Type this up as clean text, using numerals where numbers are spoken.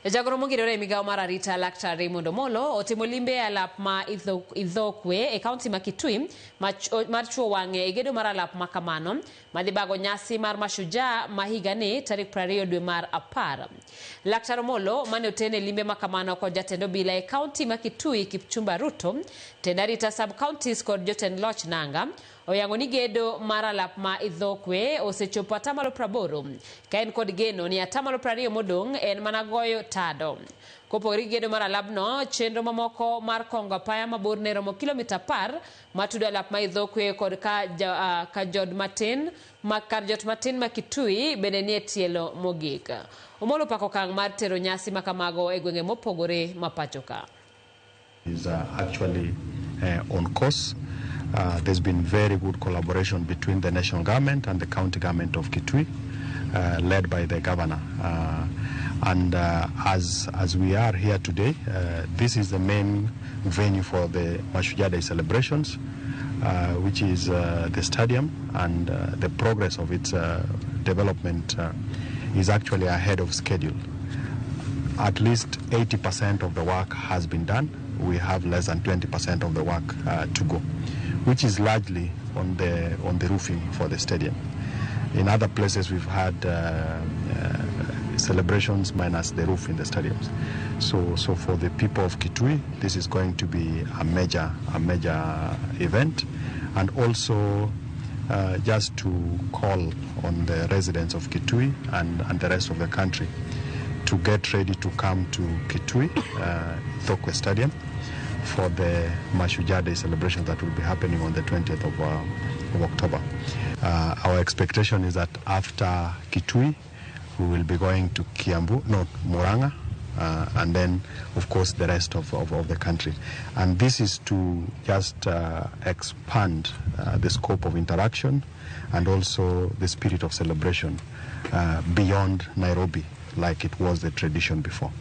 Jagoro mongirore e migawo mar arita Laktar Raymond Omolo otimo limbe e alap ma Ithookwe e kaunti ma Kitui mar chuo wang'e e gedo mar alap ma kamano madhi bago nyasi mar Mashujaa ma higani tarik 20 dwe mar 10. Laktar Omolo mane oten e limbe ma kamano kod jatend obila e kaunti ma Kitui Kipchumba Ruto, tend arita sub counties kod jotend loch nanga oyango ni gedo mar alap ma Ithookwe osechopo atamalo 80 ka en kod geno ni atamalo 20 modong' en mana goyo tado. Kopogore gi gedo mar alabno, chenro mamoko mar kongo apaya ma borne romo kilomita 10 matudo alap ma Ithookwe kod ka jod matin ma kar jot matin ma Kitui bende nie tielo mogik. Omolo pako okang' mar tero nyasi makamago e gwenge mopogore ma pacho ka. Is actually on course. There's been very good collaboration between the national government and the county government of Kitui, led by the governor. And as we are here today, this is the main venue for the Mashujaa Day celebrations, which is the stadium, and the progress of its development is actually ahead of schedule. At least 80% of the work has been done. We have less than 20% of the work to go, which is largely on the roofing for the stadium. In other places, we've had celebrations minus the roof in the stadiums. So for the people of Kitui, this is going to be a major event, and also just to call on the residents of Kitui and the rest of the country to get ready to come to Kitui, Ithookwe Stadium, for the Mashujaa Day celebration that will be happening on the 20th of October. Our expectation is that after Kitui, we will be going to Kiambu, no, Murang'a, and then, of course, the rest of the country. And this is to just expand the scope of interaction and also the spirit of celebration beyond Nairobi, like it was the tradition before.